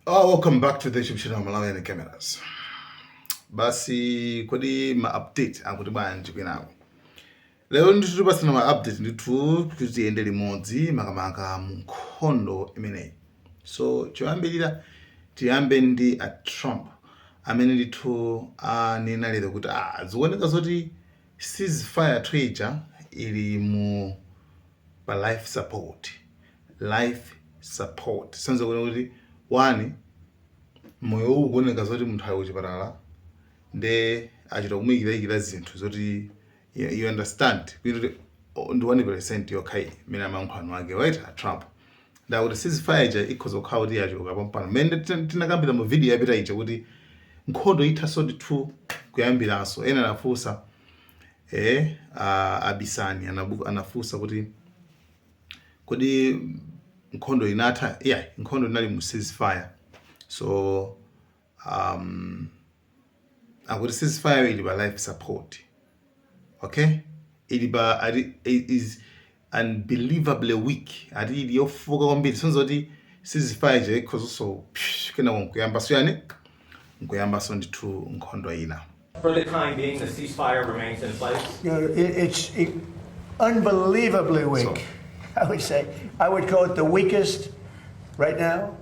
Oh, welcome back to the YouTube channel Malawian Cameras. Basi, kodi ma update akuti bwanji kwinako? Lero ndithu tipasana ma update ndithu kuti tiyende limodzi, makamaka mu nkhondo imeneyi. So choyambirira, tiyambe ndi a Trump amene ndithu anena lero kuti zikuoneka zoti ceasefire ija ili mu pa life support. Life support senza kuti one moyo uwu kuoneka zoti munthu ali kuchipatala, nde achita kumuyikirayikira zinthu zoti you understand kuti ndi 1% yokha imene amayankhulano ake, right? A Trump ndakuti ceasefire ija ikhoza kukhala kuti yachoka pompano, mmene tinakambira mu video yapita ija kuti nkhondo ithaso ndithu kuyambiranso. Ena anafunsa, abisani anafunsa kuti kodi nkhondo inatha? Yeah, nkhondo inali mu ceasefire. So akuti ceasefire ili pa life support, okay? Ili pa ati is unbelievably weak, ati ili yofoka kwambiri. Sonza kuti ceasefire ija ikhozonso kenako nkuyambaso yani, nkuyambaso ndithu nkhondo ina. For the time being, the ceasefire remains in place. It's unbelievably weak. I would say, I would call it the weakest right now.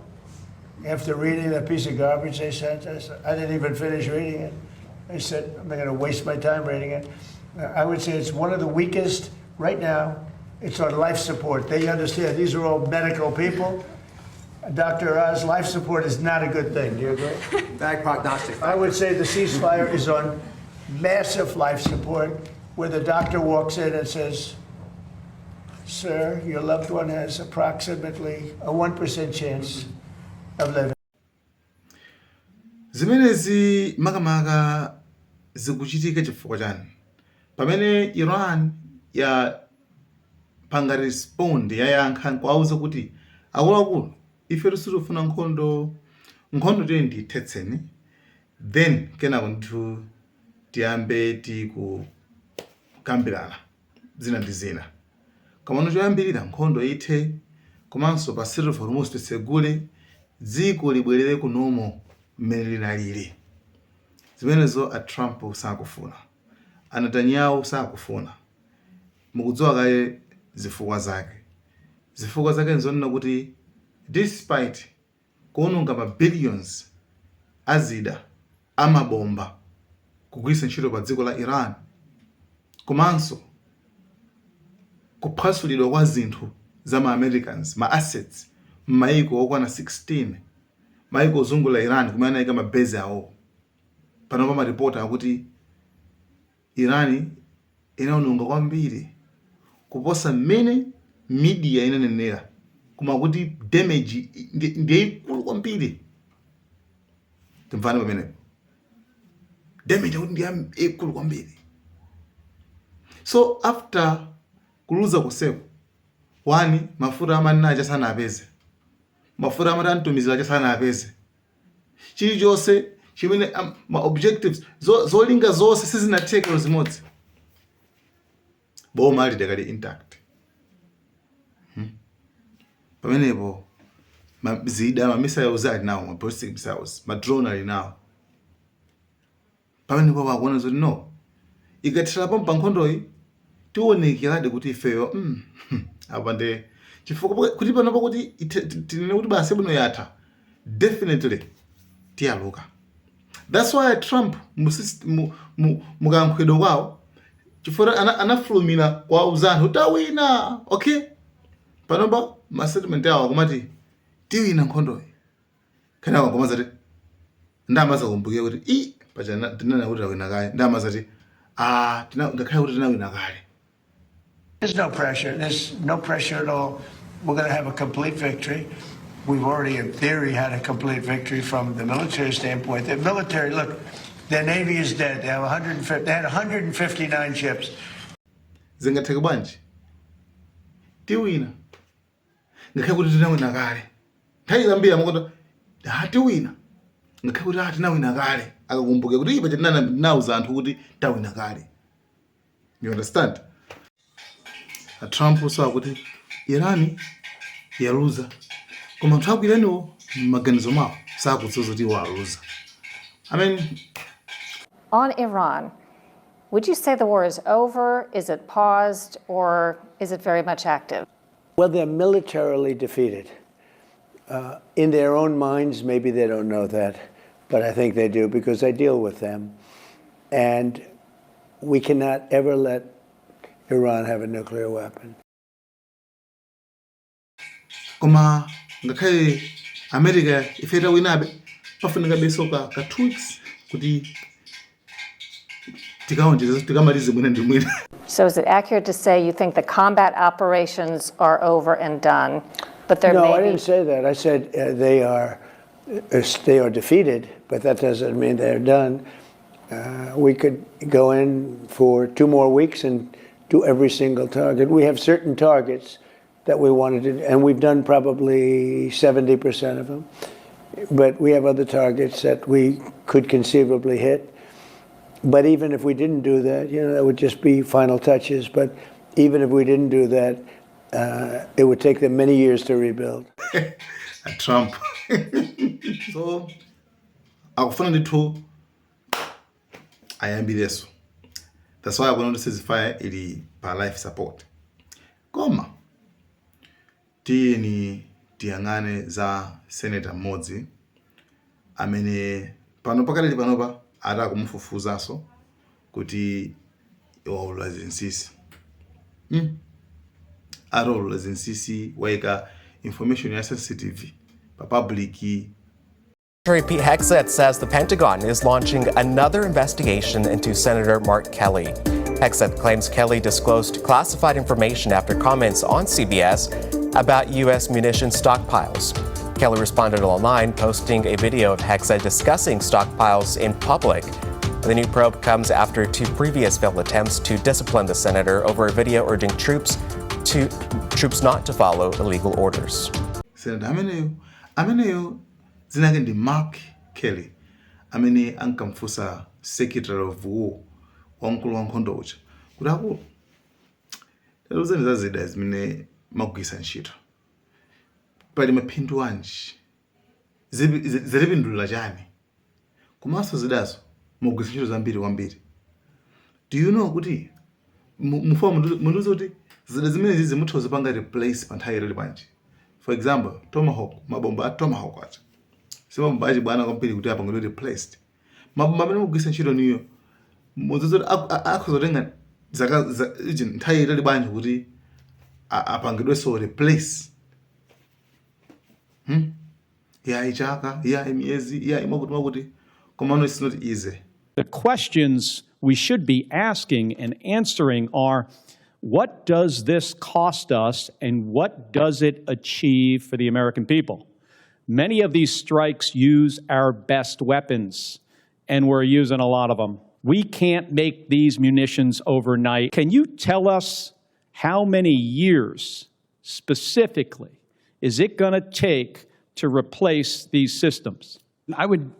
After reading that piece of garbage they sent us, I didn't even finish reading it. I said, "I'm not going to waste my time reading it." I would say it's one of the weakest right now. It's on life support. They understand these are all medical people. Dr. Oz, life support is not a good thing. Do you agree? Bad prognostic. I would say the ceasefire is on massive life support, where the doctor walks in and says, "Sir, your loved one has approximately a 1% chance of living." Zimenezi makamaka zikuchitika chifukwa chani? Pamene Iran ya panga respond, yayankha nkuwauza kuti akuluakulu, ife sitifuna nkhondo, nkhondo tiye ndiyithetseni, then kenako ndithu tiyambe tikukambirana zina ndi zina. Komano choyambirira nkhondo ithe, komanso pa Strait of Hormuz titsegule, dziko libwerere ku normal mmene linalili. Zimenezo a Trump sakufuna, a Netanyahu sakufuna. Mukudziwa kale zifukwa zake. Zifukwa zake nzonena kuti despite kuononga ma billions azida amabomba kugwiritsa ntchito pa dziko la Iran, komanso kuphwasulidwa kwa zinthu za ma Americans, ma assets m'mayiko okwana 16, mayiko ozungulira Iran kumene anayika ma base awo, panopa maripoti akuti Iran inaononga kwambiri kuposa mmene media inanenera, koma kuti damage ndiyayikulu kwambiri. Timvane pamenepo, damage akuti ndiyayikulu kwambiri. So after kuluza kuseko, one, mafuta amanena aja sanapeze, mafuta amati antumizira aja sanapeze, chilichonse chimene ma objectives, zolinga zonse sizinatheka zimodzi. Boma lidakali intact. Pamenepo zida, ma missiles ali nawo, ma ballistic missiles, ma drone ali nawo. Pamenepo pakuona zoti no, ikathirapo pa nkhondoyi tionekeradi kuti ifeyo apa ndi chifukwa kuti panopo kuti tinene kuti basi bwino yatha, definitely tiyaluka. That's why Trump mukayankhulidwe kwawo, chifukwa anafulumira kuwauza anthu tawina. Okay, panopa ma statement awo akumati tiwina nkhondoyi, kenako akumazati ndamazakumbukira kuti i pacha tinena kuti tawina kale, ndamazati ah, ngakhale kuti tinawina kale. There's no pressure. There's no pressure at all. We're going to have a complete victory. We've already, in theory, had a complete victory from the military standpoint. The military, look, their navy is dead. They have 150, they had 159 ships. Zingatheke bwanji tiwina ngakhale kuti tinawina kale? Nthawi zambiri amakuti ah, tiwina ngakhale kuti ah, tinawina kale, akakumbuke kuti ipa tinauza anthu kuti tawina kale. You understand? A Trump so akuti Irani yaluza, koma anthu aku Iraniwo Maganizo mwawo sakudziwa kuti iwo aluza. I mean, On Iran, would you say the war is over? Is it paused? Or is it very much active? Well, they're militarily defeated. In their own minds, maybe they don't know that, but I think they do because I deal with them. And we cannot ever let Iran have a nuclear weapon. Koma ngakhale America ife tawinabe, pafunika beso ka 2 weeks kuti tikaonjeza, tikamalize mwina ndi mwina. So is it accurate to say you think the combat operations are over and done, but there No, may I be didn't say that. I said they are defeated, but that doesn't mean they're done. We could go in for 2 more weeks and do every single target. We have certain targets that we wanted to, and we've done probably 70% of them. But we have other targets that we could conceivably hit. But even if we didn't do that, that would just be final touches. But even if we didn't do that, it would take them many years to rebuild. Trump so akufuna ndithu ayambireso. That's why akuona kuti ceasefire ili pa life support. Koma tiyeni tiyang'ane za senator mmodzi amene pano pakadali panopa atakumufufuzanso kuti waulula zinsinsi. Ataulula zinsinsi, wayika information ya sensitive pa public. Secretary Pete Hegseth says the Pentagon is launching another investigation into Senator Mark Kelly. Hegseth claims Kelly disclosed classified information after comments on CBS about U.S. munition stockpiles. Kelly responded online, posting a video of Hegseth discussing stockpiles in public. The new probe comes after two previous failed attempts to discipline the senator over a video urging troops not to follow illegal orders. Senator ameneyo dzina lake ndi Mark Kelly, amene ankamfunsa Secretary of War, wamkulu wa nkhondo uja, kuti akulu, tatiuzani za zida zimene magwisa ntchito, pali maphindu anji? Zilipindulira chani? Komanso zidazo mugwisa ntchito zambiri kwambiri. Do you know kuti mufuna mundiuze kuti zida zimene zimutha kuzipanga replace pa nthawi ilili bwanji? For example, Tomahawk, mabomba a Tomahawk aja si mabomba achibwana kwambiri kuti apangidwe replaced. Mabomba amene mugwisa ntchito niyo mudziwe kuti akhoza kutenga zaka ichi nthawi itali bwanji kuti apangidwenso replace? Yayi chaka, yayi miyezi, yayi mwakuti mwakuti. Komano it's not easy. The questions we should be asking and answering are, what does this cost us and what does it achieve for the American people? Many of these strikes use our best weapons, and we're using a lot of them. We can't make these munitions overnight. Can you tell us how many years specifically is it going to take to replace these systems? I would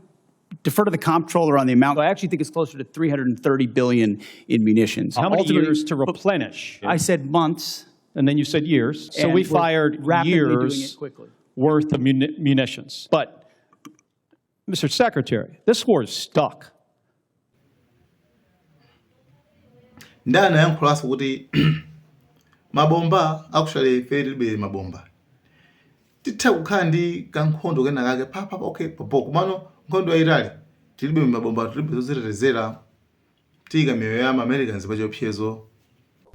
defer to the comptroller on the amount. I actually think it's closer to 330 billion in munitions. How many Ultimately- years to replenish? I said months. And then you said years. So And we we're fired rapidly doing years it quickly. Worth of munitions. But, Mr. Secretary, this war is stuck. Ndi anayankhulanso kuti mabomba, actually ife tilibe mabomba, titha kukhala ndi kankhondo kena kake papapa, okay, popo, komano nkhondo yayitali tilibe mabomba, tilibe zozitetezera, tiyika miyoyo ya ma-Americans pa chiopsezo.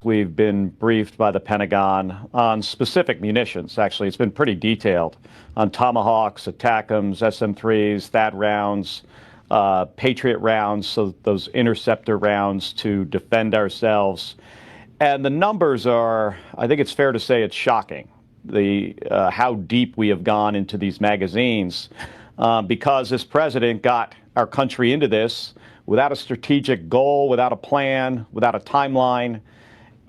We've been briefed by the Pentagon on specific munitions. Actually, it's been pretty detailed on Tomahawks, ATACMS, SM-3s, THAAD rounds, Patriot rounds, so those interceptor rounds to defend ourselves. And the numbers are, I think it's fair to say it's shocking, the how deep we have gone into these magazines, because this president got our country into this without a strategic goal, without a plan, without a timeline.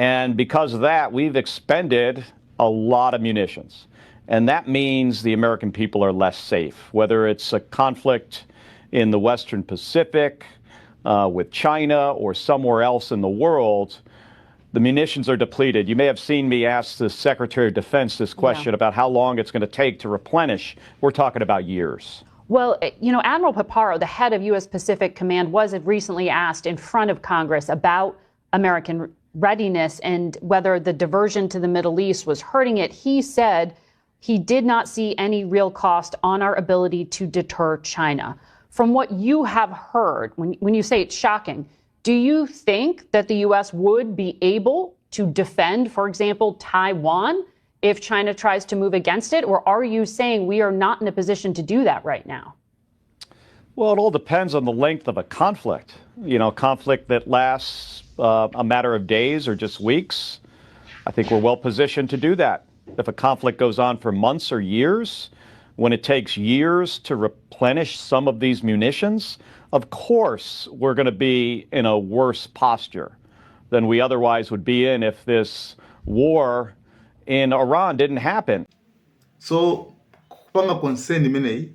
And because of that, we've expended a lot of munitions. And that means the American people are less safe, whether it's a conflict in the Western Pacific with China or somewhere else in the world. The munitions are depleted. You may have seen me ask the Secretary of Defense this question about how long it's going to take to replenish. We're talking about years. Well, Admiral Paparo, the head of U.S. Pacific Command, was recently asked in front of Congress about American readiness and whether the diversion to the Middle East was hurting it. He said he did not see any real cost on our ability to deter China. From what you have heard, when you say it's shocking, do you think that the U.S. would be able to defend, for example, Taiwan if China tries to move against it? Or are you saying we are not in a position to do that right now? Well, it all depends on the length of a conflict. You know, conflict that lasts a matter of days or just weeks. I think we're well positioned to do that. If a conflict goes on for months or years, when it takes years to replenish some of these munitions, of course we're going to be in a worse posture than we otherwise would be in if this war in Iran didn't happen. So kupanga concern imeneyi,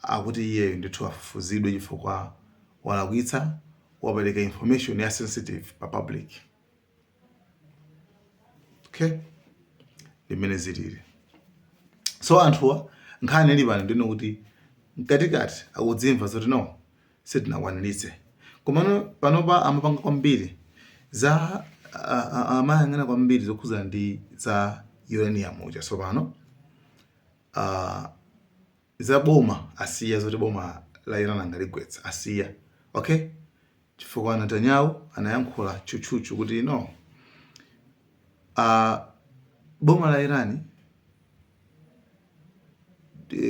akuti iyeyo ndithu afufuzidwe chifukwa walakwitsa, wapereka information ya sensitive pa public. Okay, limene zilili. So anthuwa, nkhani ili pano ndino kuti mkatikati akudzimva zoti no, sitinakwaniritse. Komano panopa amapanga kwambiri za amayang'ana kwambiri zokhuzana ndi za uranium uja. Tsopano za boma asiya, zoti boma la Iran angaligwetsa asiya, okay, chifukwa Netanyahu anayankhula tchutchutchu kuti no, boma la Iran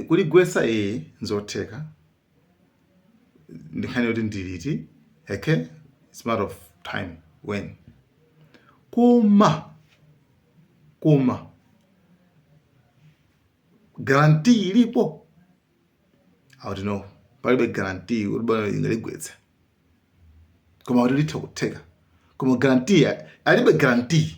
kuligwetsa iye nzotheka, ndikhani yoti ndiliti. Okay, it's matter of time when. Koma guarantee ilipo? Akuti no, palibe guarantee kuti bwana ingaligwetsa, koma kuti litha kutheka, koma guarantee alibe guarantee.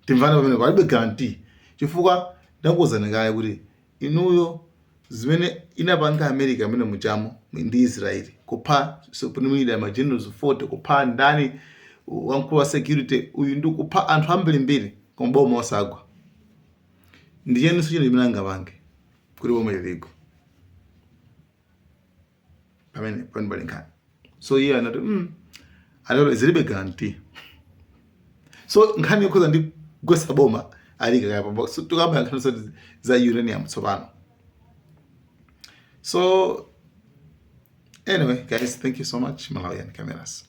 Timvana pamene palibe guarantee, chifukwa ndakuwuzani kale kuti inuyo zimene inapanga America amene muchamo ndi Israeli, kupha supreme leader, ma generals 40, kupha ndani, wamkulu wa security uyu, ndi kupha anthu ambirimbiri, koma boma osagwa. Ndi cheninso chino chimene angapange kuti boma liligwe pamene pali nkhani. So iye anati atero zilibe guarantee. So nkhani yokhoza ndi kugwetsa boma alika kaya. So tikamba nkhani so za uranium tsopano. So anyway guys, thank you so much. Malawian Cameras.